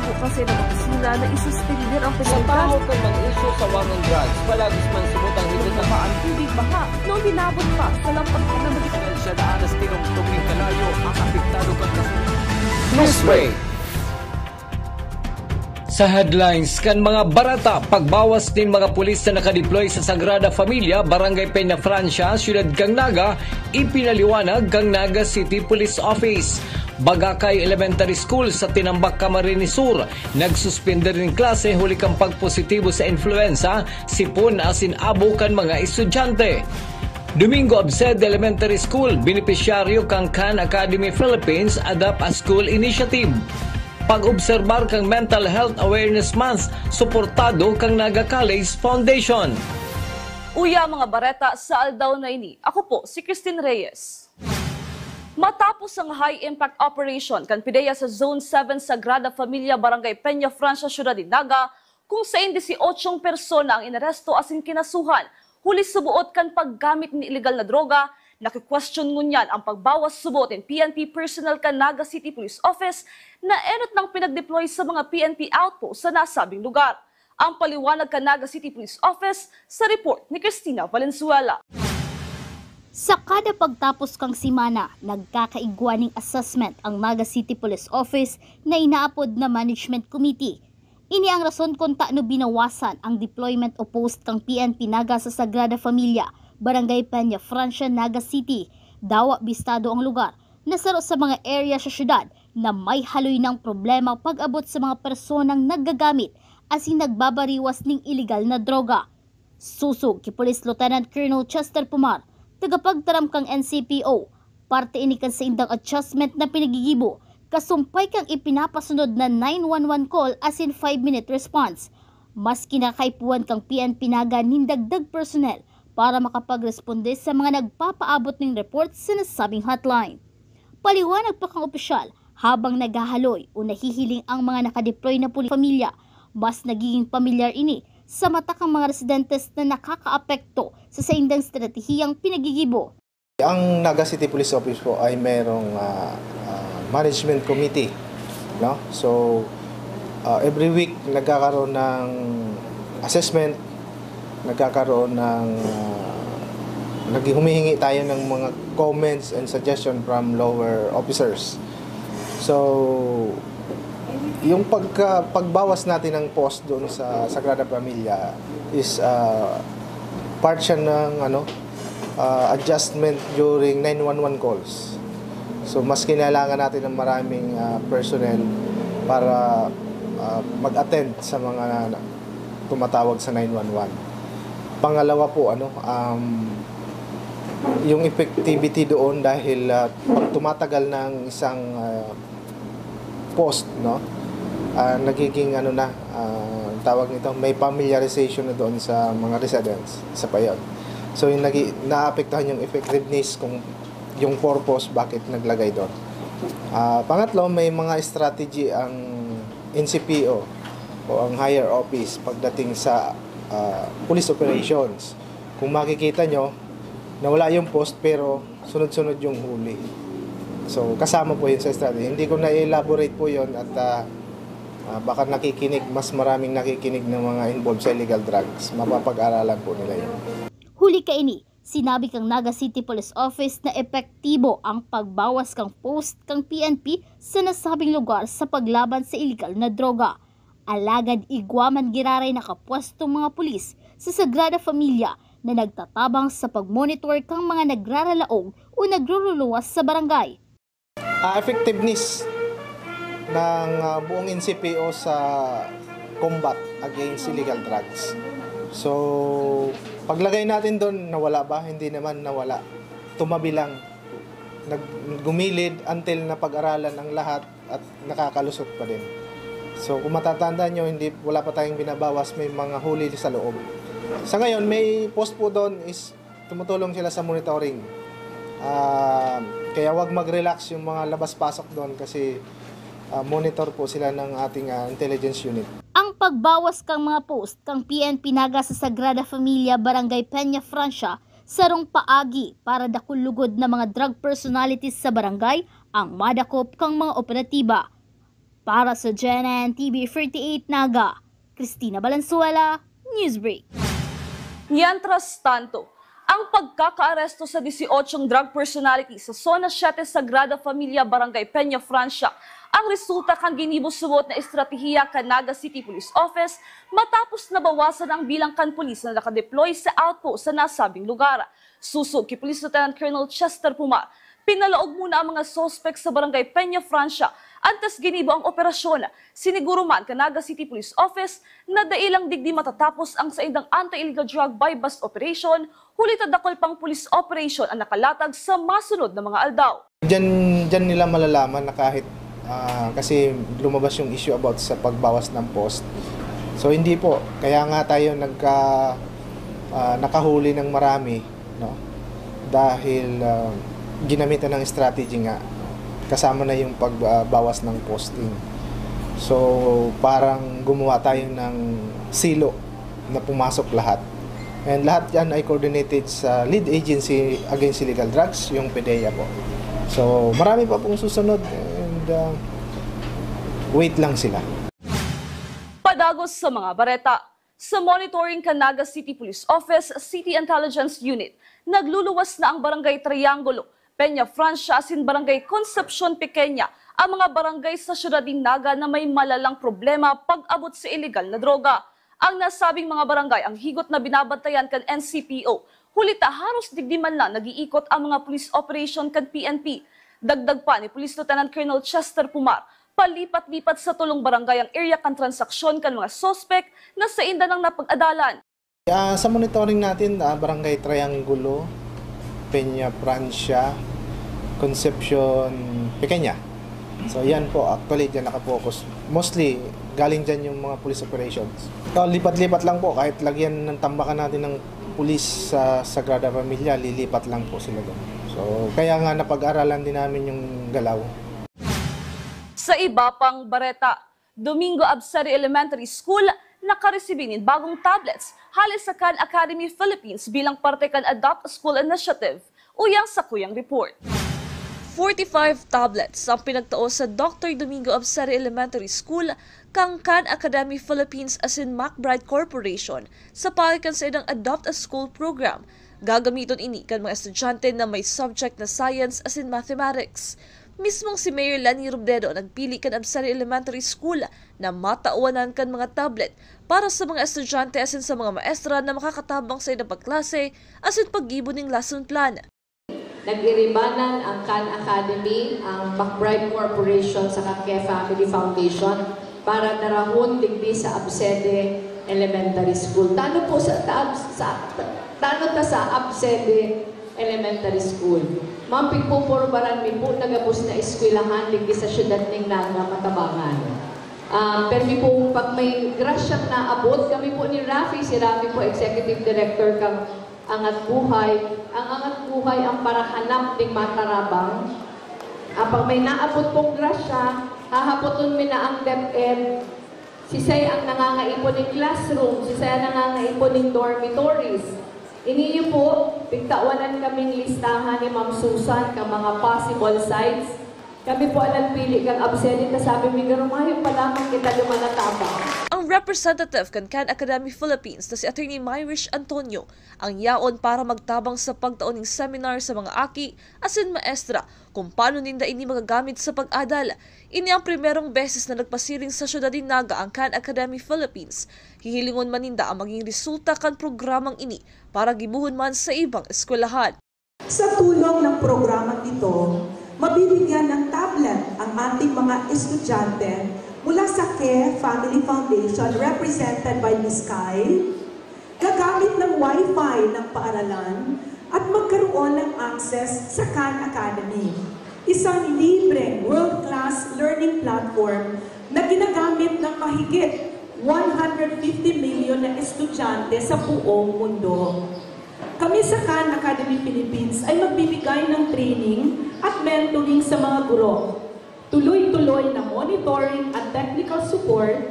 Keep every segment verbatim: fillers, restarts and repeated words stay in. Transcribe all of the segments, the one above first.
Bukas ay nabakasina na isuspender ang Sa pagkakita. Tahaw kan mga isyu sa war on drugs, palagis man subot ang higit na Bumaba ang tubig baha na uminabot pa sa lampas na Siya daan na tinumtong nin kalayo ang apektado kan kasunod. Newsbreak. Sa headlines kan mga bareta, pagbawas nin mga pulis na nakadeploy sa Sagrada Familia, Barangay Peña Francia, Siyudad kan Naga, ipinaliwanag kan Naga City Police Office. Bagacay Elementary School sa Tinambac, Camarines Sur, nagsuspender nin klase huli kan pagpositibo sa influenza, sipon asin abo kan mga estudyante. Domingo Absed Elementary School, benepisyaryo kan Khan Academy Philippines Adapt a School Initiative. Pag-obserbar kan Mental Health Awareness Month, suportado kan Naga College Foundation. Uya mga bareta sa aldaw na ini. Ako po si Christine Reyes. Matapos ang high-impact operation kan PDEA sa Zone seven Sagrada Familia, Barangay Peña Francia, Siyudad nin Naga, kung sain dieciocho persona ang inaresto asin kinasuhan huli sa buot kan paggamit nin iligal na droga, nakikwestiyon ngunyan ang pagbawas sa buot nin P N P personnel kan Naga City Police Office na enot nang pinag-deploy sa mga P N P outpost sa nasabing lugar. Ang paliwanag kan Naga City Police Office sa report ni Christina Valenzuela. Sa kada pagtapos kan semana, nagkakaigwa nin assessment ang Naga City Police Office na inaapod na Management Committee. Ini ang rason kun tano binawasan ang deployment o post kan P N P Naga sa Sagrada Familia, Barangay Peña Francia, Naga City. Dawa bistado ang lugar na saro sa mga area sa syudad na may haloy nang problema pag-abot sa mga personang naggagamit asin nagbabariwas nin iligal na droga. Sosog ki Police Lieutenant Colonel Chester Pumar, tagapagtaram kan N C P O, parte ini kan saindang adjustment na pinagigibo kasumpay kan ipinapasunod na nine one one call asin five-minute response. Maski nakakaipuhan kan P N P Naga nin dagdag personnel para makapagresponde sa mga nagpapaabot nin report sa nasabing hotline. Paliwanag pa kan opisyal, habang naghahaloy o nahihiling ang mga nakadeploy na puli-, pamilya, mas nagiging pamilyar ini sa mata kan mga residentes na nakakaapekto sa saindang estratehiyang pinagigibo. Ang Naga City Police Office po ay merong, ah, ah, management committee, no? So, ah, every week nagkakaroon ng assessment, nagkakaroon ng, ah, naghi-, humihingi tayo ng mga comments and suggestion from lower officers. So, yung pagka-, pagbawas natin ng post doon sa Sagrada Familia is, ah, part siya ng, ano, ah, adjustment during nine one one calls. So, mas kinailangan natin ng maraming, ah, personnel para, ah, mag-attend sa mga na-, tumatawag sa nine one one. Pangalawa po, ano, um, yung effectivity doon dahil, ah, pag tumatagal ng isang, ah, post, no? Ah, nagiging ano na, ah, tawag nito, may familiarization na doon sa mga residents. Isa pa yun. So, yung nagi-, naapektuhan yung effectiveness kung yung purpose bakit naglagay doon. Ah, pangatlo, may mga strategy ang N C P O o ang higher office pagdating sa, ah, police operations. Kung makikita nyo, nawala yung post pero sunod-sunod yung huli. So, kasama po yun sa strategy. Hindi ko na-elaborate po yun at, ah, ah, baka nakikinig, mas maraming nakikinig ng mga involved sa illegal drugs. Mapapag-aralan po nila yun. Huli kaini, sinabi kan Naga City Police Office na epektibo ang pagbawas kan post kan P N P sa nasabing lugar sa paglaban sa iligal na droga. Alagad igwa man giraray nakapwestong mga pulis sa Sagrada Familia na nagtatabang sa pagmonitor kan mga nagraralaog o nagruruluwas sa barangay. Ah, effectiveness ng, ah, buong N C P O sa combat against illegal drugs. So, paglagay natin doon, nawala ba? Hindi naman nawala. Tumabi lang. Nag-, gumilid until napag-aralan ang lahat at nakakalusot pa din. So, kung matatandaan nyo, hindi, wala pa tayong binabawas, may mga huli sa loob. Sa ngayon, may post po doon is tumutulong sila sa monitoring. Ah, kaya wag mag-relax yung mga labas-pasok doon kasi, ah, monitor po sila ng ating, ah, intelligence unit. Ang pagbawas kang mga post kang P N P Naga sa Sagrada Familia, Barangay Peña Francia, sarong paagi para dakul lugod na mga drug personalities sa barangay ang madakop kang mga operatiba. Para sa G N N T V forty-eight Naga, Christina Valenzuela, Newsbreak. Mientras tanto, ang pagkakaaresto sa dieciocho drug personality sa Zona siete Sagrada Familia, Barangay Peña Francia, ang resulta kan ginibo suot na estratehiya kan Naga City Police Office matapos nabawasan ang bilang kan pulis na nakadeploy sa outpost sa nasabing lugar. Suso ki Police Lieutenant Colonel Chester Pumar, pinalaog muna ang mga suspek sa Barangay Peña Francia antes ginibo ang operasyon. Siniguro man kan Naga City Police Office na dai lang digdi matatapos ang saindang anti-illegal drug buy-bust operation, huli ta dakul pang police operation ang nakalatag sa masunod na mga aldaw. Diyan, diyan nila malalaman na kahit, ah, kasi lumabas yung issue about sa pagbawas ng post. So, hindi po. Kaya nga tayo nagka, ah, nakahuli ng marami, no? Dahil, ah, ginamitan ng strategy nga, no? Kasama na yung pagbawas ng posting. So, parang gumawa tayo ng silo na pumasok lahat. And lahat yan ay coordinated sa lead agency against illegal drugs, yung PDEA po. So, marami pa pong susunod and, uh, wait lang sila. Padagos sa mga bareta. Sa monitoring kan Naga City Police Office, City Intelligence Unit, nagluluwas na ang Barangay Triangulo, Peña Francia asin Barangay Concepcion Pequeña, ang mga barangay sa siyudad nin Naga na may malalang problema pag-abot sa iligal na droga. Ang nasabing mga barangay ang higot na binabantayan kan N C P O, huli ta haros digdi man lang nag-iikot ang mga police operation kan P N P. Dagdag pa ni Police Lieutenant Colonel Chester Pumar, palipat-lipat sa tolong barangay ang area kan transaksyon kan mga suspek na sainda nang napag-adalan. Ah, sa monitoring natin, ah, Barangay Triangulo, Peña Francia, Concepcion Pequeña. So, yan po, actually, dyan nakapokus. Mostly, galing dyan yung mga police operations. So, lipat-lipat lang po, kahit lagyan ng tambakan natin ng pulis sa Sagrada Familia, lilipat lang po sila doon. So, kaya nga napag-aralan din namin yung galaw. Sa iba pang bareta, Domingo Abseri Elementary School nakaresibi nin bagong tablets hale sa Khan Academy Philippines bilang parte kan Adopt a School Initiative. Uyang sakuyang report. Forty-five tablets ang pinagtao sa Doctor Domingo Abseri Elementary School kan Khan Academy Philippines asin MacBride Corporation sa paagi kan saindang Adopt a School program. Gagamiton ini kan mga estudyante na may subject na science asin mathematics. Mismong si Mayor Leni Robredo nagpili kan Abseri Elementary School na matawanan kan mga tablet para sa mga estudyante asin sa mga maestra na makakatabang sa saindang pagklase asin paggibo nin lesson plan. Nag-iribanan ang Khan Academy, ang MacBride Corporation saka Khe Family Foundation para darahon digdi sa Absede Elementary School. Tano po sa, ta-, sa, tano ta sa Absede Elementary School. Ma'am, pigpupurbaran mi po na gabos na eskwelahan digdi sa siyudad nin Naga, Matabangan. Ah, permi po, pag may grasyang naabot, kami po ni Rafi, si Rafi po, Executive Director kang Angat Buhay. Ang Angat Buhay ang parahanap ning matarabang. Ah, pag may naabot pong grasya, hahapoton mi na ang DepEd. Sisay ang nangangaipon ning classroom, sisay ang nangangaipon ning dormitories. Ini niyo po, pigtawanan kaming listahan ni Ma'am Susan ka mga possible sites. Kami po ang nagpili kan Absede, ta sabi mi, "Garo mayo pa lamang kita lumalatabang." Ang representative kan Khan Academy Philippines na si Attorney Myrish Antonio ang yaon para magtabang sa pagtao ning seminar sa mga aki asin maestra kung paano ninda ini magagamit sa pag-adal. Ini ang primerong beses na nagpasiring sa siyudad nin Naga ang Khan Academy Philippines. Hihilingon man ninda ang maging resulta kan programang ini para gibohon man sa ibang eskwelahan. Sa tulong ng programang ito, mabibigyan ng tablet ang ating mga estudyante mula sa Khe Family Foundation, represented by Miss Kyle. Gagamit ng Wi-Fi ng paaralan at magkaroon ng access sa Khan Academy, isang libreng world-class learning platform na ginagamit ng mahigit one hundred fifty million na estudyante sa buong mundo. Kami sa Khan Academy Philippines ay magbibigay ng training at mentoring sa mga guro, tuloy-tuloy na monitoring at technical support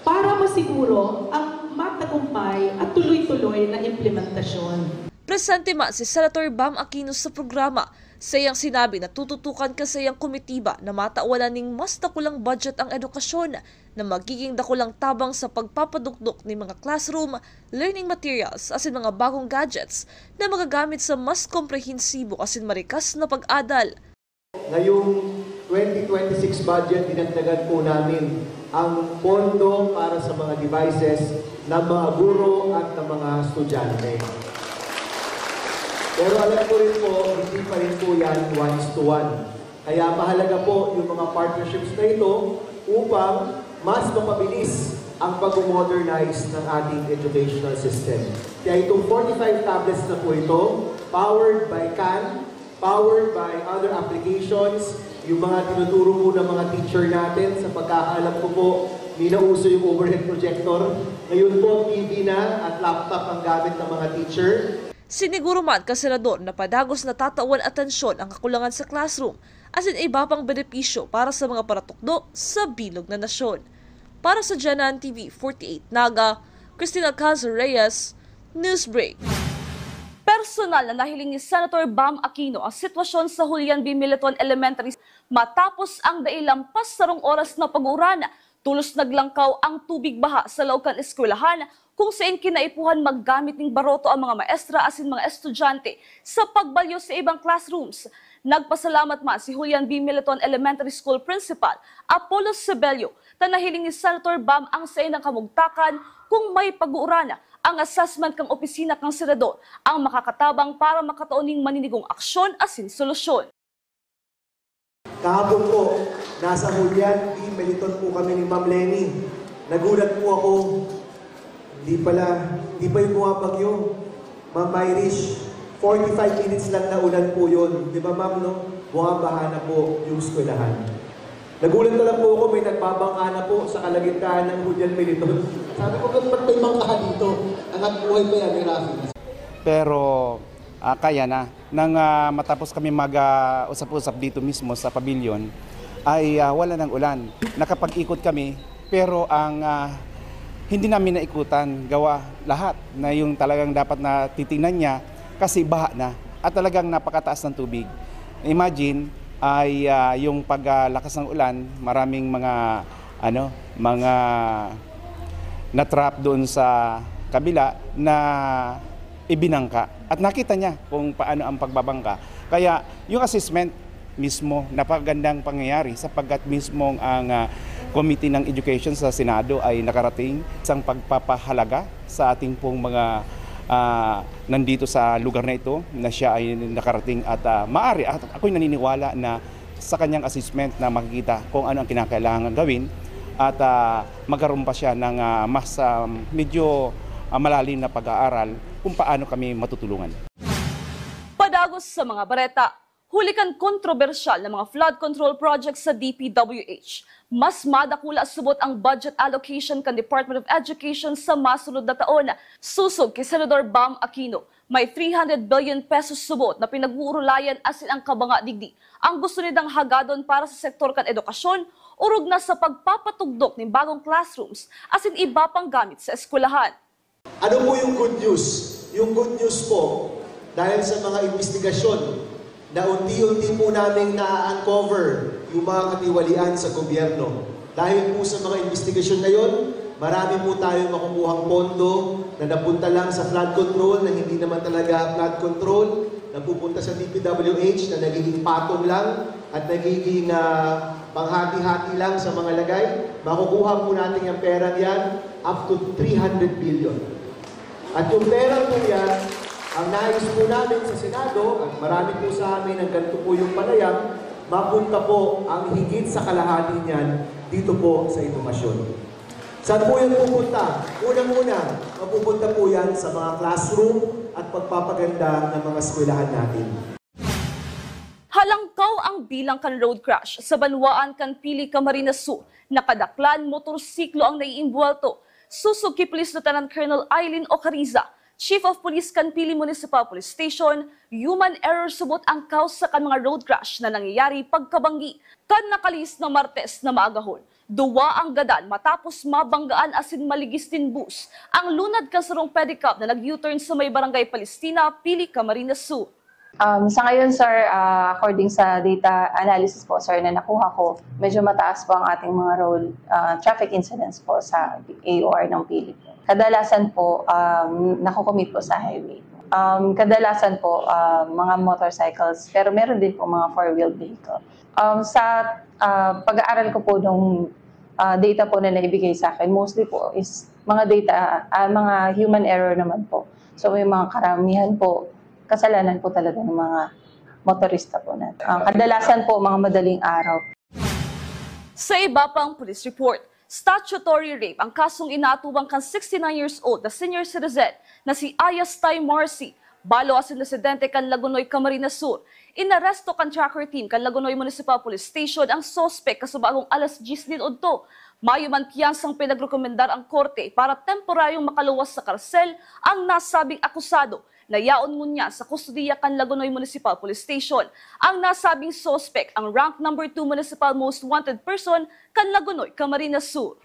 para masiguro ang matagumpay at tuloy-tuloy na implementasyon. Presente man si Senator Bam Aquino sa programa. Sa iyang sinabi na tututukan kan saiyang komitiba na matawan na ning mas dakulang budget ang edukasyon na magiging dakulang tabang sa pagpapadukdok nin mga classroom, learning materials asin mga bagong gadgets na magagamit sa mas komprehensibo asin marikas na pag-adal. Ngayong twenty twenty-six budget, dinagdagan po namin ang pondo para sa mga devices ng mga guro at ng mga estudyante. Pero alam ko rin po, hindi pa rin po yan one is to one. Kaya mahalaga po yung mga partnerships na ito upang mas mapabilis ang pag-modernize ng ating educational system. Kaya itong forty-five tablets na po ito, powered by CAN, powered by other applications, yung mga tinuturo po ng mga teacher natin, sa pagkakaalam ko po, hindi na uso yung overhead projector. Ngayon po, T V na at laptop ang gamit ng mga teacher. Siniguro man kan Senador na padagos na tatawan atensyon ang kakulangan sa classroom asin iba pang benepisyo para sa mga paratukdo sa bilog na nasyon. Para sa GenNan T V forty-eight Naga, Christina Cazzo Reyes, Newsbreak. Personal na nahiling ni Senator Bam Aquino ang sitwasyon sa Julian B. Militon Elementary matapos ang dai lampas sarong oras na pag-uuran. Tolos naglangkaw ang tubig baha sa laog kan eskwelahan, kung saen kinaipuhan maggamit nin baroto ang mga maestra asin mga estudyante sa pagbalyo sa ibang classrooms. Nagpasalamat man si Julian B. Militon Elementary School Principal Apollo Sebelio ta nahiling ni Senator Bam ang saindang kamugtakan kung may pag-uuran. Ang assessment kan opisina kan Senador ang makakatabang para makatao nin maninigong aksyon asin solusyon. Kahapon po, nasa Julian B. Militon po kami ni Ma'am Leni. Nagulat po ako. Hindi pala, hindi pa yung bumabagyo. Ma'am Irish, forty-five minutes lang na ulan po yun. Di ba, ma'am, no? Bumabaha na po yung eskwelahan. Nagulat na lang po ako, may nagbabangka na po sa kalagitnaan ng Julian Militon. Sabi ko, "Ba't may bangka dito? Angat buhay pa yan, ni Rafi." Pero ah, kaya na. Nang ah, matapos kami mag-usap-usap dito mismo sa pavilion, ay ah, wala nang ulan. Nakapag-ikot kami, pero ang ah, hindi namin naikutan, gawa lahat na yung talagang dapat na titingnan niya kasi baha na at talagang napakataas ng tubig. Imagine, ay ah, yung paglakas ng ulan, maraming mga ano, mga na-trap doon sa kabila na ibinangka. At nakita niya kung paano ang pagbabangka. Kaya yung assessment mismo, napakagandang pangyayari sapagkat mismong ang ah, Committee ng Education sa Senado ay nakarating isang pagpapahalaga sa ating pong mga ah, nandito sa lugar na ito na siya ay nakarating at ah, maaari at ako'y naniniwala na sa kanyang assessment na makikita kung ano ang kinakailangan gawin at ah, magkaroon pa siya ng ah, mas ah, medyo ah, malalim na pag-aaral kung paano kami matutulungan. Padagos sa mga bareta, huli kan kontrobersyal na mga flood control projects sa D P W H, mas madakula subot ang budget allocation kan Department of Education sa masunod na taon. Sosog ki Senador Bam Aquino, may three hundred billion pesos subot na pinag-uurulayan asin ang kabanga digdi ang gusto nindang hagadon para sa sektor kan edukasyon, orog na sa pagpapatugdok nin bagong classrooms asin iba pang gamit sa eskwelahan. Ano po yung good news? Yung good news po, dahil sa mga imbestigasyon na unti-unti po naming na-uncover yung mga katiwalian sa gobyerno. Dahil po sa mga imbestigasyon na yon, marami po tayong makukuhang pondo na napunta lang sa flood control na hindi naman talaga flood control, napupunta sa D P W H na nagiging patong lang at nagiging ah, panghati-hati lang sa mga lagay. Makukuha po natin yung perang yan up to three hundred billion. At yung perang po yan, ang nais po namin sa Senado, at marami po sa amin ang ganito po yung panayam, mapunta po ang higit sa kalahati niyan dito po sa edukasyon. Saan po yan pupunta? Unang-una, mapupunta po yan sa mga classroom at pagpapaganda ng mga eskwelahan natin. Halangkaw ang bilang kan road crash sa banwaan kan Pili, Camarines Sur. Nakadaklan motorsiklo ang naiimbwelto. Sosog ki Police Lieutenant Colonel Eileen Ocariza, Chief of Police kan Pili Municipal Police Station, human error subot ang kausa kan mga road crash na nangyayari pagkabanggi kan nakalihis na Martes na maagahon. Duwa ang gadan matapos mabanggaan asin maligis nin bus ang lunad kan sarong pedicab na nag-U-turn sa may Barangay Palestina, Pili, Camarines Sur. Um, sa ngayon, sir, ah, according sa data analysis po, sir, na nakuha ko, medyo mataas po ang ating mga road, ah, traffic incidents po sa A O R ng Pili. Kadalasan po, um, nakocommit po sa highway. Um, kadalasan po, ah, mga motorcycles, pero meron din po mga four-wheeled vehicle. Um, sa, ah, pag-aaral ko po nung, ah, data po na naibigay sa akin, mostly po is mga data, ah, mga human error naman po. So, may mga karamihan po, kasalanan po talaga ng mga motorista po natin. Ah, kadalasan po, mga madaling araw. Sa iba pang police report, statutory rape ang kasong inaatubang kan sixty-nine years old na senior citizen na si Ayas Tay Marcy, balo asin residente kan Lagonoy, Camarines Sur. Inaresto kan tracker team kan Lagonoy Municipal Police Station ang suspek kasubagong alas diyes nin udto. Mayo man piyansang pinagrekomendar ang korte para temporaryong makaluwas sa karsel ang nasabing akusado na yaon ngunyan sa kustodiya kan Lagonoy Municipal Police Station. Ang nasabing suspek ang rank number two municipal most wanted person kan Lagonoy, Camarines Sur.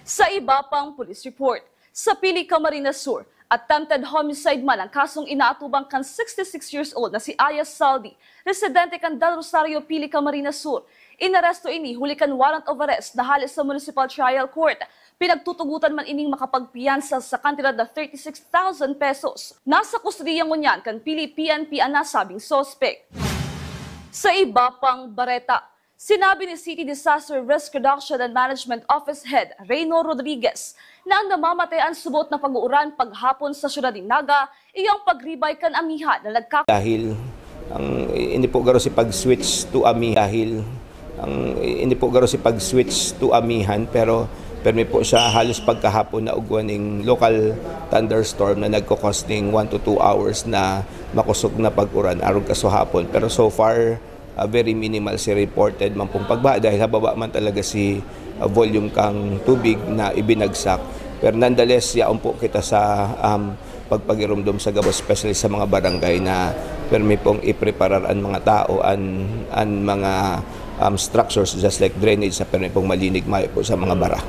Sa iba pang police report, sa Pili, Camarines Sur, attempted homicide man ang kasong inaatubang kan sixty-six years old na si Ayas Saldi, residente kan Del Rosario, Pili, Camarines Sur. Inaresto ini huli kan warrant of arrest na hale sa Municipal Trial Court. Pinagtutugotan man ining makapagpiyansa sa kantidad na thirty-six thousand pesos. Nasa kustodiya ngunyan kan Pili P N P an nasabing suspek. Sa iba pang bareta, sinabi ni City Disaster Risk Reduction and Management Office Head Reyno Rodriguez na ang namamatayan subot na pag-uuran paghapon sa siyudad nin Naga, iyo ang pagribay kan amihan na nagkaka- Dahil ang hindi po garo si pag-switch to ami dahil ang hindi po garo si pag-switch to amihan, pero permi po siya halos pagkahapon na ugwa ning local thunderstorm na nagkakos ning one to two hours na makosog na pag-uran arog kaso hapon. Pero so far, ah, very minimal si reported man pong pagbaha dahil hababa man talaga si, ah, volume kang tubig na ibinagsak. Pero nonetheless, yaon po kita sa, um, pagpagirumdom sa gabos, especially sa mga barangay na permi pong ipreparar an mga tao, an, an mga, um, structures just like drainage na permi pong malinig mayo po sa mga bara.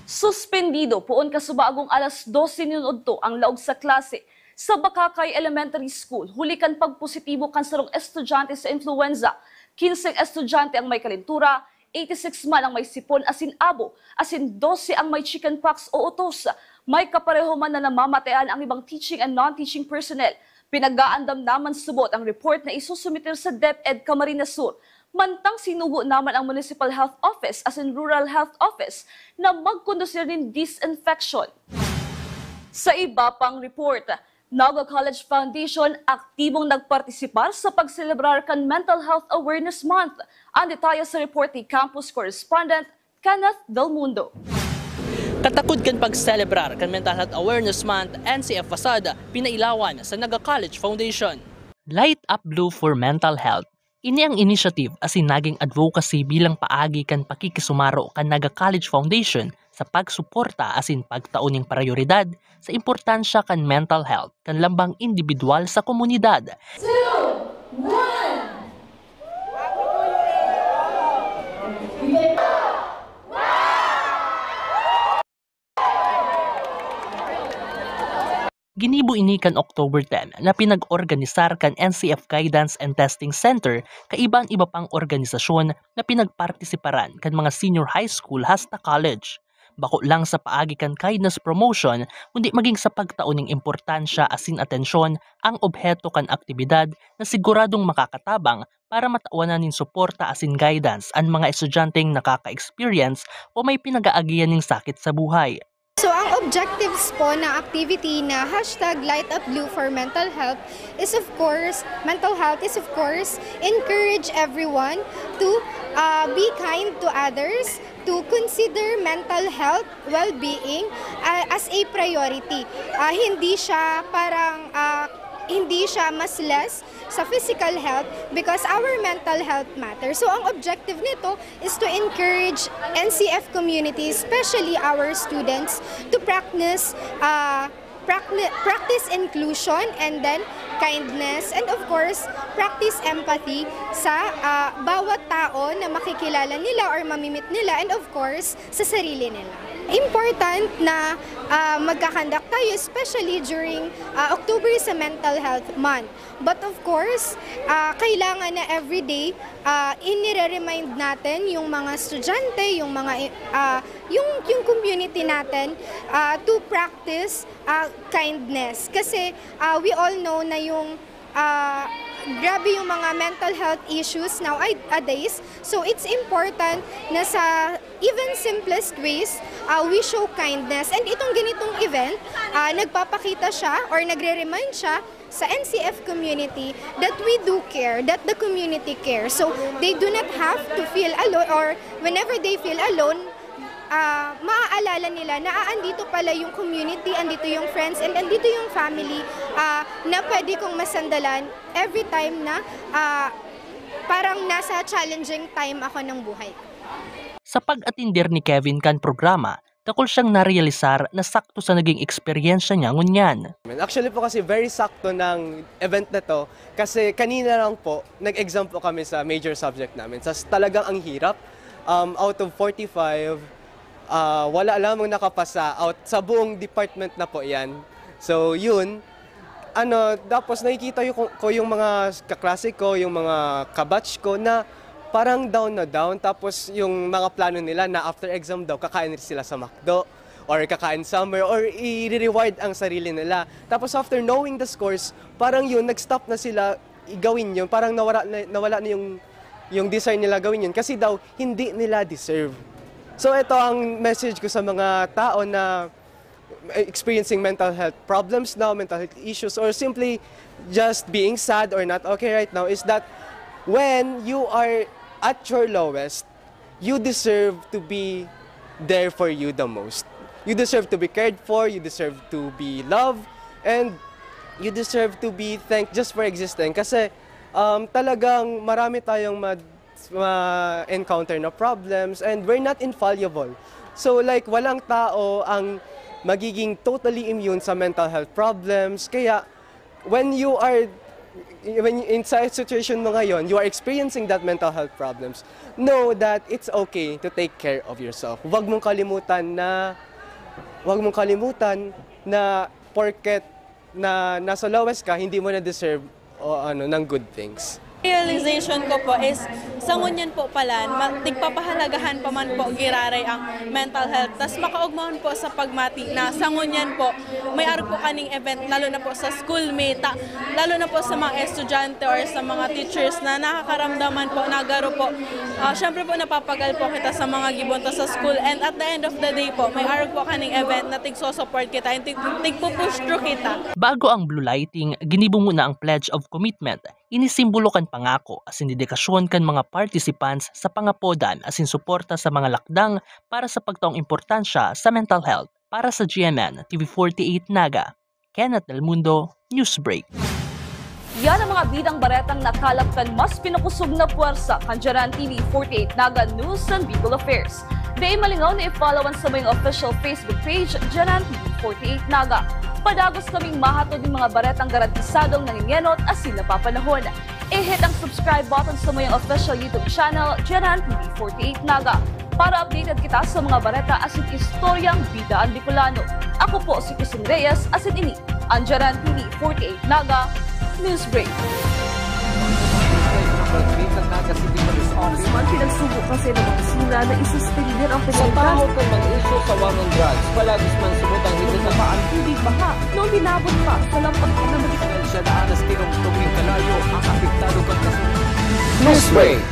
Suspendido poon kasubagong alas dose nin udto ang laog sa klase sa Bacacay Elementary School huli kan pagpositibo kan sarong estudyante sa influenza. Kinseng estudyante ang may kalentura, eighty-six man ang may sipon asin abo, asin dose ang may chickenpox o utos. May kapareho man na namamatayan ang ibang teaching and non-teaching personnel. Pinag-aandam naman subot ang report na isusumiter sa DepEd Camarines Sur. Mantang sinugo naman ang Municipal Health Office asin Rural Health Office na magkondusir nin disinfection. Sa iba pang report, Naga College Foundation aktibong nagpartisipar sa pagselebrar kan Mental Health Awareness Month. Ang detalye sa report ni campus correspondent Kenneth Del Mundo. Katakod kan pagselebrar kan Mental Health Awareness Month, N C F FASAD, pinailawan sa Naga College Foundation. Light Up Blue for Mental Health. Ini ang initiative asin naging advocacy bilang paagi kan pakikisumaro kan Naga College Foundation sa pagsuporta asin pagtao ning prayoridad sa importansya kan mental health kan lambang indibidwal sa komunidad. Two, one! Ginibo ini kan October ten na pinag-organisar kan N C F Guidance and Testing Center kaiba an iba pang organisasyon na pinagpartisiparan kan mga senior high school hasta college. Bako lang sa paagi kan kindness promotion, kundi maging sa pagtao ning importansya asin atensyon ang obheto kan aktibidad na siguradong makakatabang para matawan na nin suporta asin guidance an mga estudyanteng nakaka-experience o may pinag-aagihan ning sakit sa buhay. So, ang objectives po ng activity na hashtag Light Up Blue for Mental Health is, of course, mental health is, of course, encourage everyone to uh, be kind to others, to consider mental health, well-being uh, as a priority. Uh, hindi siya parang, uh, hindi siya mas less sa physical health because our mental health matters. So, ang objective nito is to encourage N C F community, especially our students, to practice uh, practice inclusion and then kindness, and of course, practice empathy sa, ah, bawat tao na makikilala nila or mamimit nila, and of course, sa sarili nila. Important na, ah, magkakandak tayo, especially during, ah, October is a Mental Health Month. But of course, ah, kailangan na everyday, ah, inire-remind natin yung mga estudyante, yung mga, ah, yung, yung community natin, ah, to practice, ah, kindness. Kasi, ah, we all know na yung, ah, grabe yung mga mental health issues nowadays. So, it's important na sa even simplest ways, ah, we show kindness. And itong ganitong event, ah, nagpapakita siya or nagre-remind siya sa N C F community that we do care, that the community cares. So, they do not have to feel alone, or whenever they feel alone, ah, maaalala nila na, "Ah, andito pala yung community, andito yung friends, and andito yung family, ah, na pwede kong masandalan every time na, ah, parang nasa challenging time ako ng buhay." Sa pag-atender ni Kevin kan programa, dakul siyang narealisar na sakto sa naging eksperyensya niya ngunyan. Actually po kasi very sakto ng event na 'to kasi kanina lang po nag-exam po kami sa major subject namin. Tas talagang ang hirap, um, out of forty-five, ah, wala lamang nakapasa out sa buong department na po 'yan. So 'yun, ano, tapos nakikita ko, ko yung mga kaklase ko, yung mga kabatch ko na parang down na down. Tapos yung mga plano nila na after exam daw, kakain sila sa McDo or kakain somewhere or i-reward ang sarili nila. Tapos after knowing the scores, parang yun, nag-stop na sila gawin yun. Parang nawala na, nawala na yung, yung desire nila gawin yun kasi daw hindi nila deserve. So ito ang message ko sa mga tao na experiencing mental health problems now, mental health issues, or simply just being sad or not okay right now is that when you are at your lowest, you deserve to be there for you the most. You deserve to be cared for, you deserve to be loved, and you deserve to be thanked just for existing. Kasi um, talagang marami tayong mad- ma-encounter na problems, and we're not infallible. So like walang tao ang magiging totally immune sa mental health problems. Kaya when you are when in sa situation mo ngayon, you are experiencing that mental health problems, know that it's okay to take care of yourself. Huwag mong kalimutan na huwag mong kalimutan na porket na nasa lowest ka, hindi mo na deserve o ano ng good things. Realization ko po is sa ngunyan po pala, ma- tigpapahalagahan pa man po giraray ang mental health. Tas makaugmahon po sa pagmati na sa ngunyan po, may arog po kaning event, lalo na po sa school may ta- lalo na po sa mga estudyante or sa mga teachers na nakakaramdaman po na garo po. Ah, syempre po napapagal po kita sa mga gibunto sa school, and at the end of the day po, may arog po kaning event na tigsosupport kita and tig- tigpupush through kita. Bago ang blue lighting, ginibo muna ang Pledge of Commitment. Ini simbolo kan pangako asin dedikasyon kan mga participants sa pangapodan asin suporta sa mga lakdang para sa pagtaong importansya sa mental health. Para sa G M N, T V forty-eight Naga, Kenneth Del Mundo, Newsbreak. Yan ang mga bidang baretang nakalap kan mas pinakosog na puwersa kan Jaran T V forty-eight Naga News and Bicol Affairs. Dai malingaw na i-follow an samuyang official Facebook page, Jaran T V forty-eight Naga. Padagos kaming mahatod nin mga baretang garantisadong nangengenot asin napapanahon. I-hit ang subscribe button sa samuyang official YouTube channel, Jaran T V forty-eight Naga, para updated kita sa mga bareta asin istoryang bida an Bicolano. Ako po si Christine Reyes, asin ini an Jaran T V forty-eight Naga Newsbreak. Sa man pinagsubo kasi ng opisina na isuspender ang Sa pahot ng mga isyu sa war on drugs, palagis man sumutang higit na paan. Tubig baha, noon binabot pa sa lampag na magiging. Dahil siya naanas tinungtong ning kalayo ang apektado kan kasunod. Newsbreak.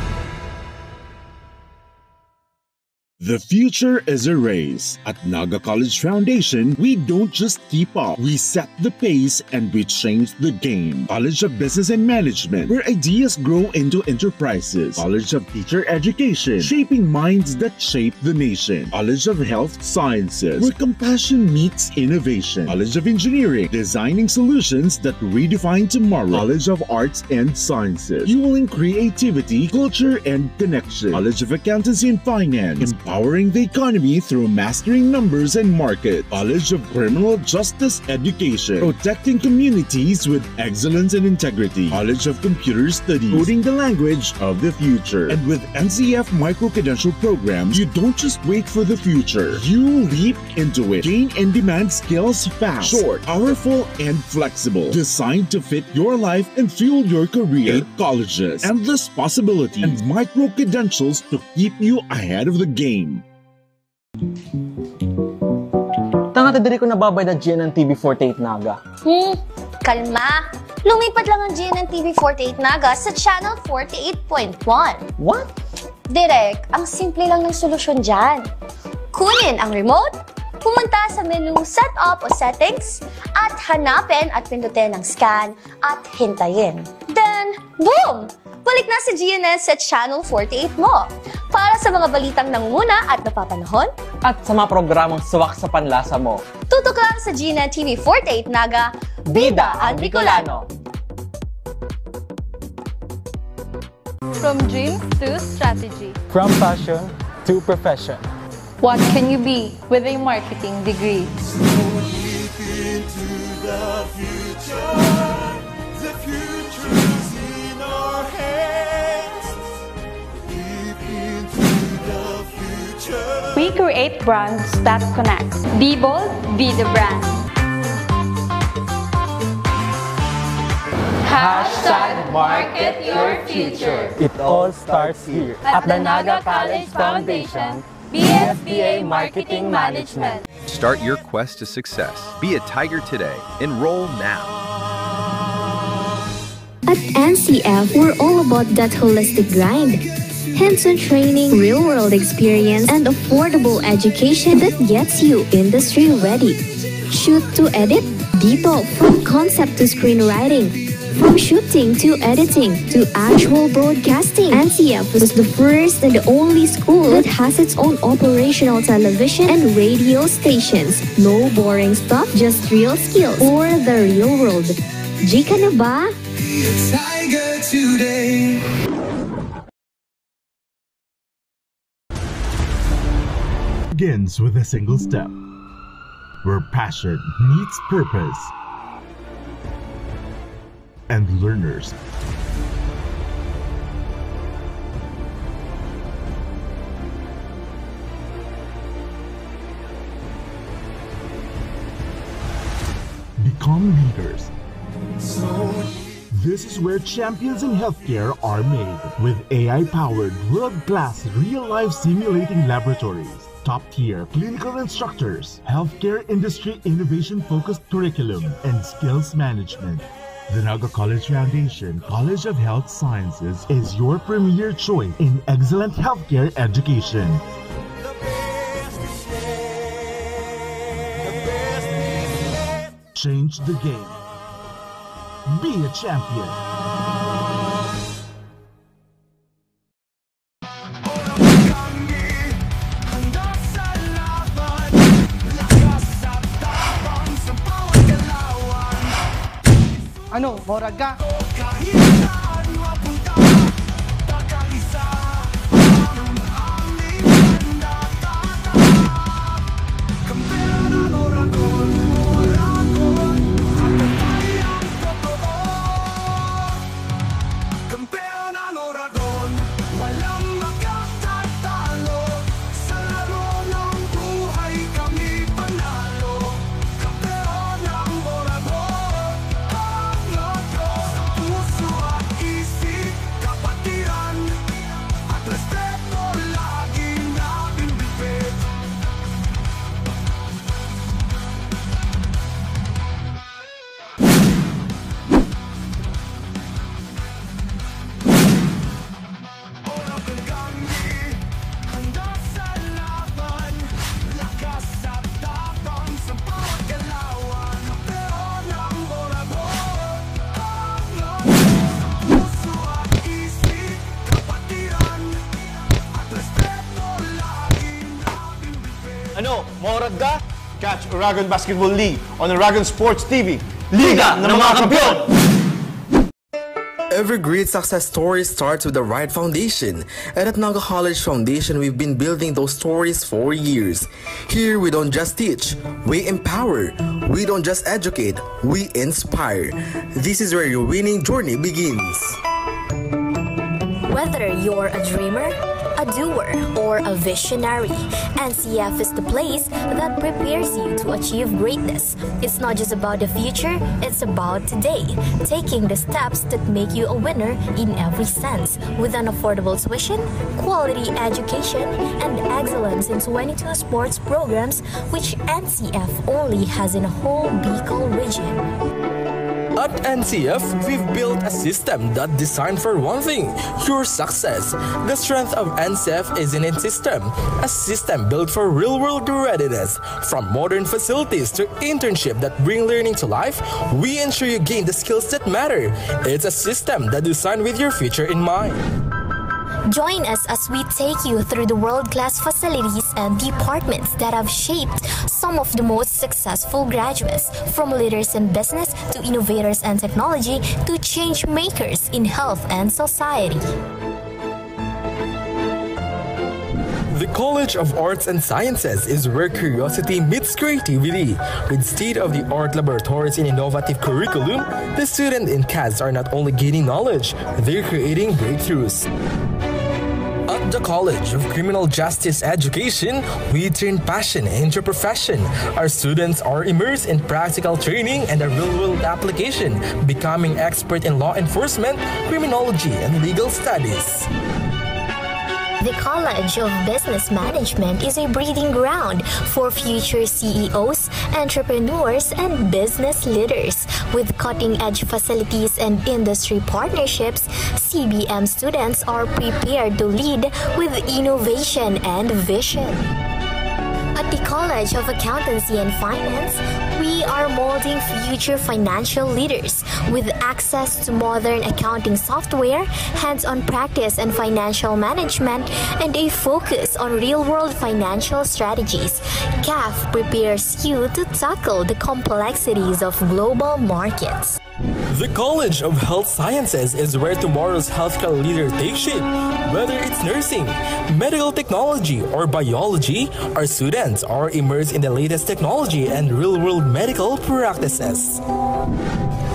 The future is a race. At Naga College Foundation, we don't just keep up, we set the pace and we change the game. College of Business and Management, where ideas grow into enterprises. College of Teacher Education, shaping minds that shape the nation. College of Health Sciences, where compassion meets innovation. College of Engineering, designing solutions that redefine tomorrow. College of Arts and Sciences, fueling creativity, culture, and connection. College of Accountancy and Finance, Powering the economy through mastering numbers and market. College of Criminal Justice Education. Protecting communities with excellence and integrity. College of Computer Studies. Coding the language of the future. And with N C F micro-credential programs, you don't just wait for the future. You leap into it. Gain in-demand skills fast. Short, powerful, and flexible. Designed to fit your life and fuel your career. Eight colleges, endless possibilities, and micro-credentials to keep you ahead of the game. Tanga ta diri ko nababayad na G N N T V forty-eight Naga. Hmm, kalma. Lumipat lang ang G N N T V forty-eight Naga sa Channel forty-eight point one. What? Direk, ang simple lang ng solusyon dyan. Kunin ang remote, pumunta sa menu Setup o Settings, at hanapin at pindutin ang Scan at hintayin. Then, boom! Balik na si G N N sa Channel forty-eight mo. Para sa mga balitang nangunguna at napapanahon, at sa mga programang swak sa panlasa mo, tutok lang sa G N N T V forty-eight Naga, Bida ang Bicolano. From dreams to strategy. From passion to profession. What can you be with a marketing degree? We create brands that connect. Be bold, be the brand. Hashtag market your future. It all starts here. At the Naga College Foundation, B S B A Marketing Management. Start your quest to success. Be a Tiger today. Enroll now. At N C F, we're all about that holistic grind. Hands-on training, real-world experience, and affordable education that gets you industry ready. Shoot to edit? Dito, from concept to screenwriting. From shooting to editing to actual broadcasting, N C F was the first and only school that has its own operational television and radio stations. No boring stuff, just real skills for the real world. G ka na ba? Tiger today. Begins with a single step, where passion meets purpose, and learners become leaders. This is where champions in healthcare are made. With A I-powered, world-class, real-life simulating laboratories, top-tier clinical instructors, healthcare industry innovation-focused curriculum, and skills management. The Naga College Foundation College of Health Sciences is your premier choice in excellent healthcare education. Change the game. Be a champion. Ano, morag ka? Kampeon ang Oragon, walang makatatalo. Sa laro ng buhay kami panalo. Kampeon ang Oragon, pangatlo. Sa puso at isip, kapatiran at respeto laging nabibitbit. Ano, maurag ka? Catch Oragon Basketball League on Oragon Sports T V. Liga ng mga Kampeon! Every great success story starts with the right foundation. And at Naga College Foundation, we've been building those stories for years. Here, we don't just teach, we empower. We don't just educate, we inspire. This is where your winning journey begins. Whether you're a dreamer, a doer, or a visionary, N C F is the place that prepares you to achieve greatness. It's not just about the future, it's about today. Taking the steps that make you a winner in every sense, with an affordable tuition, quality education, and excellence in twenty-two sports programs, which N C F only has in a whole Bicol region. At N C F, we've built a system that designed for one thing, your success. The strength of N C F isn't in system, a system built for real-world readiness. From modern facilities to internship that bring learning to life, we ensure you gain the skills that matter. It's a system that designed with your future in mind. Join us as we take you through the world-class facilities and departments that have shaped some of the most successful graduates, from leaders in business to innovators and technology to change makers in health and society. The College of Arts and Sciences is where curiosity meets creativity. With state-of-the-art laboratories and innovative curriculum, the students in CAS are not only gaining knowledge, they're creating breakthroughs. At the College of Criminal Justice Education, we turn passion into profession. Our students are immersed in practical training and a real-world application, becoming expert in law enforcement, criminology, and legal studies. The College of Business Management is a breeding ground for future C E Os, entrepreneurs, and business leaders. With cutting-edge facilities and industry partnerships, C B M students are prepared to lead with innovation and vision. At the College of Accountancy and Finance, we are molding future financial leaders with access to modern accounting software, hands-on practice in financial management, and a focus on real-world financial strategies. CAF prepares you to tackle the complexities of global markets. The College of Health Sciences is where tomorrow's healthcare leader takes shape. Whether it's nursing, medical technology, or biology, our students are immersed in the latest technology and real-world medical practices.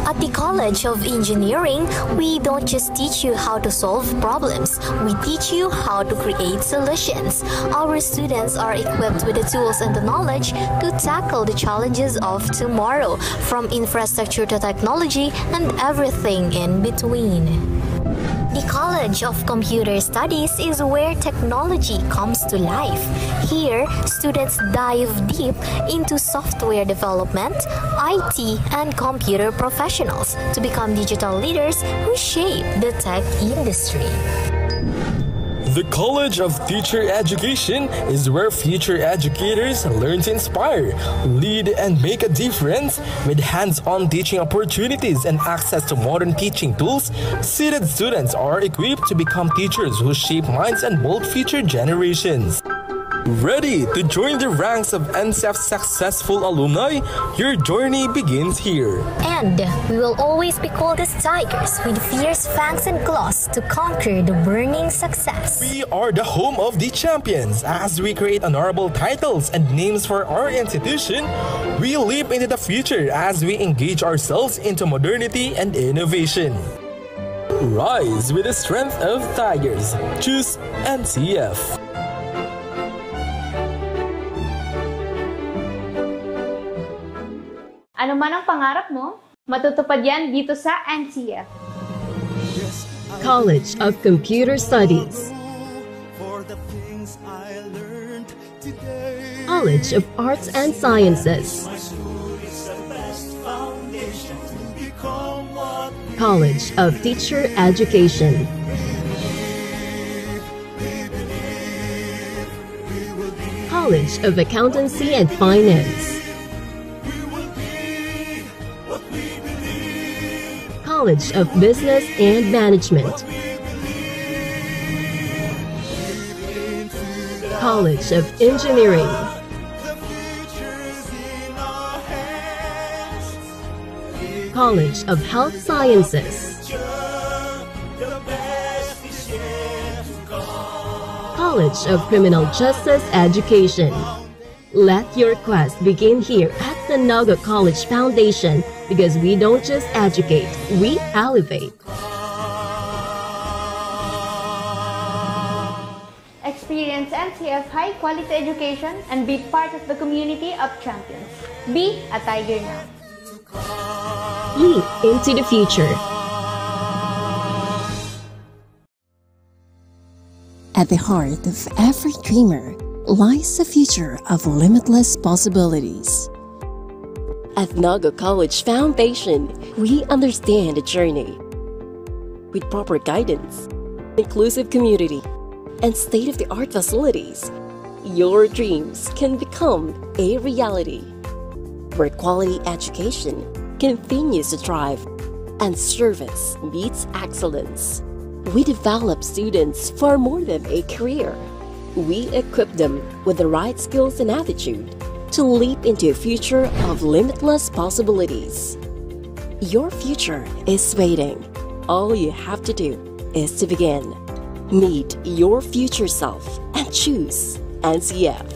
At the College of Engineering, we don't just teach you how to solve problems, we teach you how to create solutions. Our students are equipped with the tools and the knowledge to tackle the challenges of tomorrow, from infrastructure to technology and everything in between. The College of Computer Studies is where technology comes to life. Here, students dive deep into software development, I T, and computer professionals to become digital leaders who shape the tech industry. The College of Teacher Education is where future educators learn to inspire, lead, and make a difference. With hands-on teaching opportunities and access to modern teaching tools, seasoned students are equipped to become teachers who shape minds and mold future generations. Ready to join the ranks of N C F's successful alumni? Your journey begins here. And we will always be called as tigers with fierce fangs and claws to conquer the burning success. We are the home of the champions. As we create honorable titles and names for our institution, we leap into the future as we engage ourselves into modernity and innovation. Rise with the strength of tigers. Choose N C F. Ano man ang pangarap mo, matutupad yan dito sa N C F. College of Computer Studies. College of Arts and Sciences. College of Teacher Education. College of Accountancy and Finance. College of Business and Management. College of Engineering. College of Health Sciences. College of Criminal Justice Education. Let your quest begin here at the Naga College Foundation, because we don't just educate, we elevate. Experience N C F high quality education and be part of the community of champions. Be a Tiger now. Leap into the future. At the heart of every dreamer lies a future of limitless possibilities. At Naga College Foundation, we understand the journey. With proper guidance, inclusive community, and state-of-the-art facilities, your dreams can become a reality. Where quality education continues to thrive and service meets excellence. We develop students for more than a career. We equip them with the right skills and attitude to leap into a future of limitless possibilities. Your future is waiting. All you have to do is to begin. Meet your future self and choose N C F.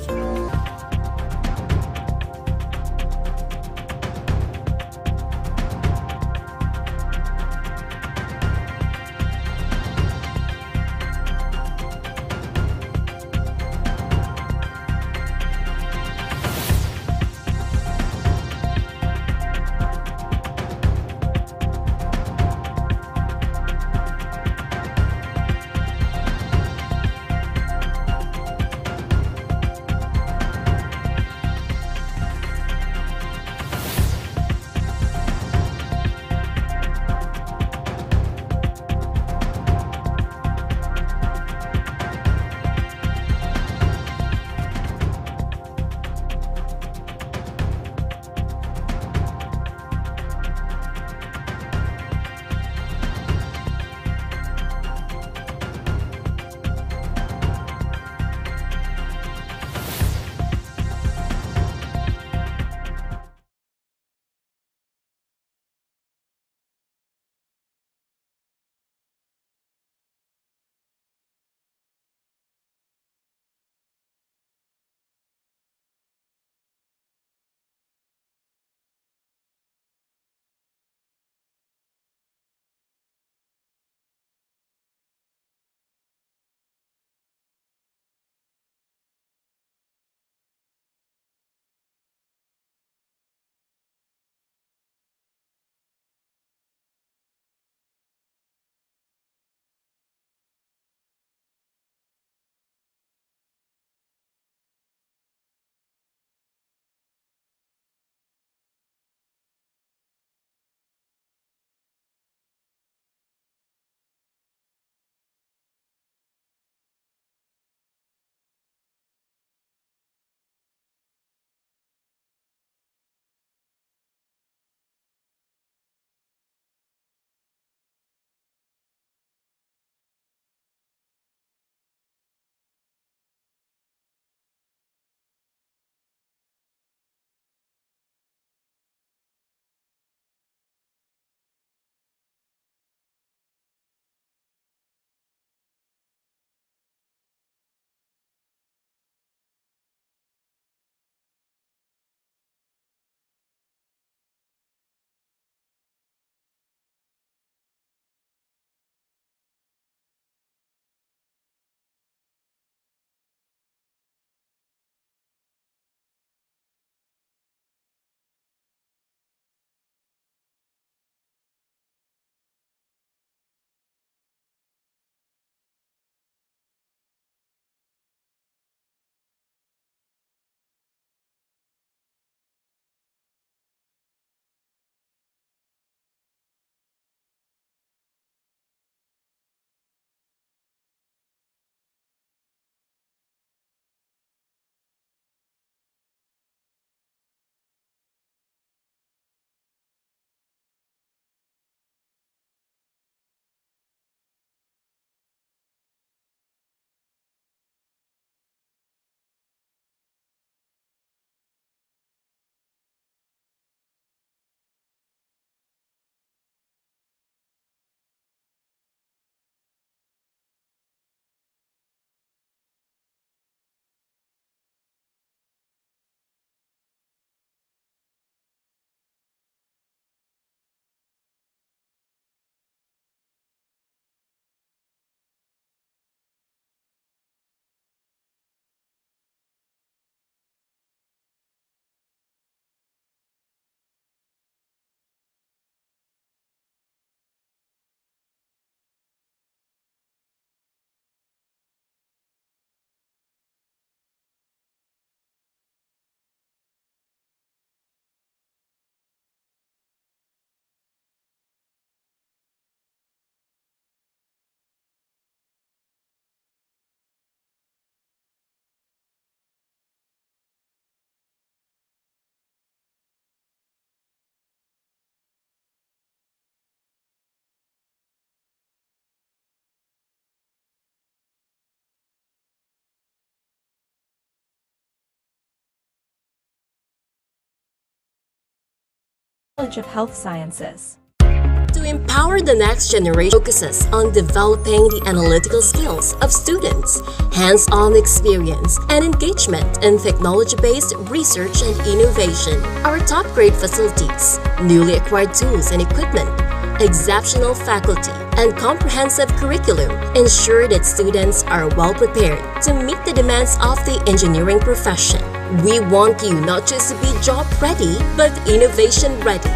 College of Health Sciences. To empower the next generation focuses on developing the analytical skills of students, hands-on experience, and engagement in technology-based research and innovation. Our top-grade facilities, newly acquired tools and equipment, exceptional faculty, and comprehensive curriculum ensure that students are well prepared to meet the demands of the engineering profession. We want you not just to be job ready, but innovation ready.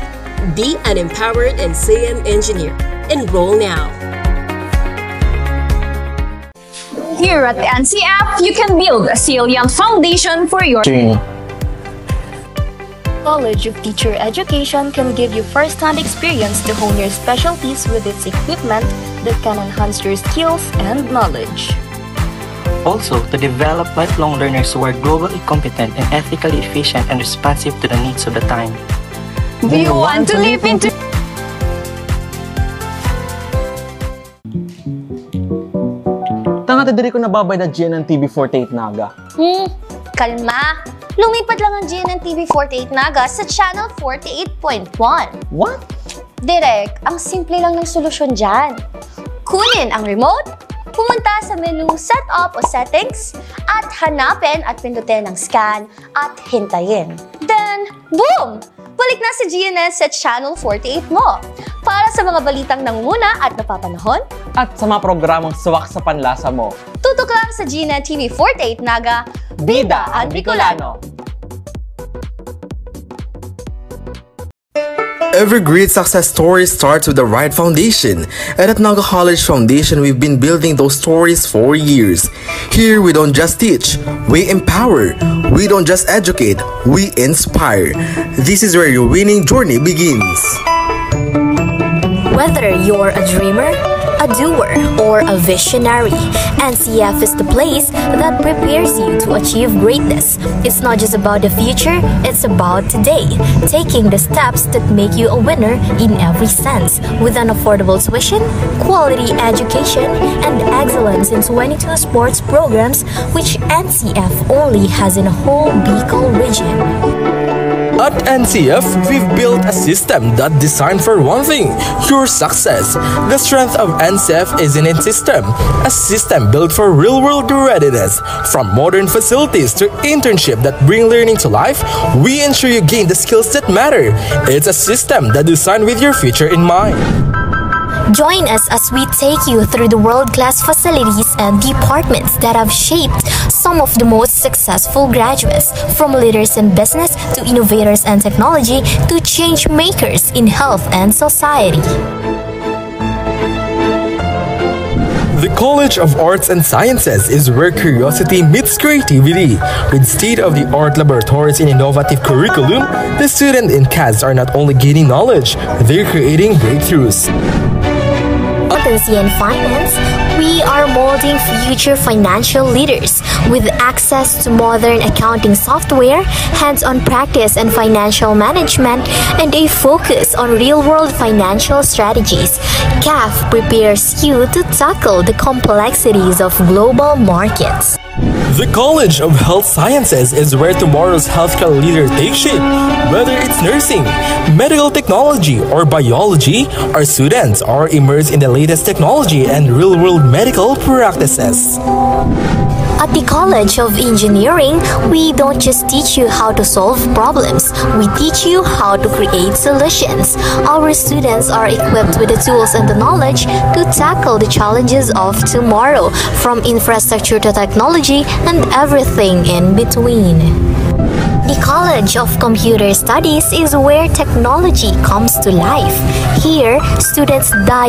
Be an empowered and C M engineer. Enroll now. Here at the N C F, you can build a salient foundation for your College of Teacher Education can give you first-hand experience to hone your specialties with its equipment that can enhance your skills and knowledge. Also, to develop lifelong learners who are globally competent and ethically efficient and responsive to the needs of the time. Do you want to leap into Tanga ta diri ko nababayad na G N N T V forty-eight Naga. Hmm, kalma. Lumipat lang ang G N N T V forty-eight Naga sa Channel forty-eight point one. What? Direk, ang simple lang ng solusyon dyan. Kunin ang remote, pumunta sa menu Setup o Settings, at hanapin at pindutin ang Scan at hintayin. Then, boom! Balik na sa G N S sa Channel forty-eight mo. Para sa mga balitang nangunguna at napapanahon, at sa mga programang swak sa panlasa mo, tutok lang sa G N N T V forty-eight Naga, Bida ang Bicolano. Every great success story starts with the right foundation. And at Naga College Foundation, we've been building those stories for years. Here, we don't just teach, we empower. We don't just educate, we inspire. This is where your winning journey begins. Whether you're a dreamer, a doer, or a visionary, N C F is the place that prepares you to achieve greatness. It's not just about the future, it's about today. Taking the steps that make you a winner in every sense, with an affordable tuition, quality education, and excellence in twenty-two sports programs, which N C F only has in a whole Bicol region. At N C F, we've built a system that designed for one thing, your success. The strength of N C F is in its system, a system built for real-world readiness. From modern facilities to internship that bring learning to life, we ensure you gain the skills that matter. It's a system that designed with your future in mind. Join us as we take you through the world-class facilities and departments that have shaped some of the most successful graduates, from leaders in business to innovators and technology to change makers in health and society. The College of Arts and Sciences is where curiosity meets creativity. With state-of-the-art laboratories and innovative curriculum, the student in class are not only gaining knowledge, they're creating breakthroughs. Accountancy and finance, we are molding future financial leaders with access to modern accounting software, hands-on practice and financial management, and a focus on real-world financial strategies. CAF prepares you to tackle the complexities of global markets. The College of Health Sciences is where tomorrow's healthcare leader takes shape. Whether it's nursing, medical technology, or biology, our students are immersed in the latest technology and real-world medical practices. At the College of Engineering, we don't just teach you how to solve problems, we teach you how to create solutions. Our students are equipped with the tools and the knowledge to tackle the challenges of tomorrow, from infrastructure to technology and everything in between. The College of Computer Studies is where technology comes to life. Here, students dive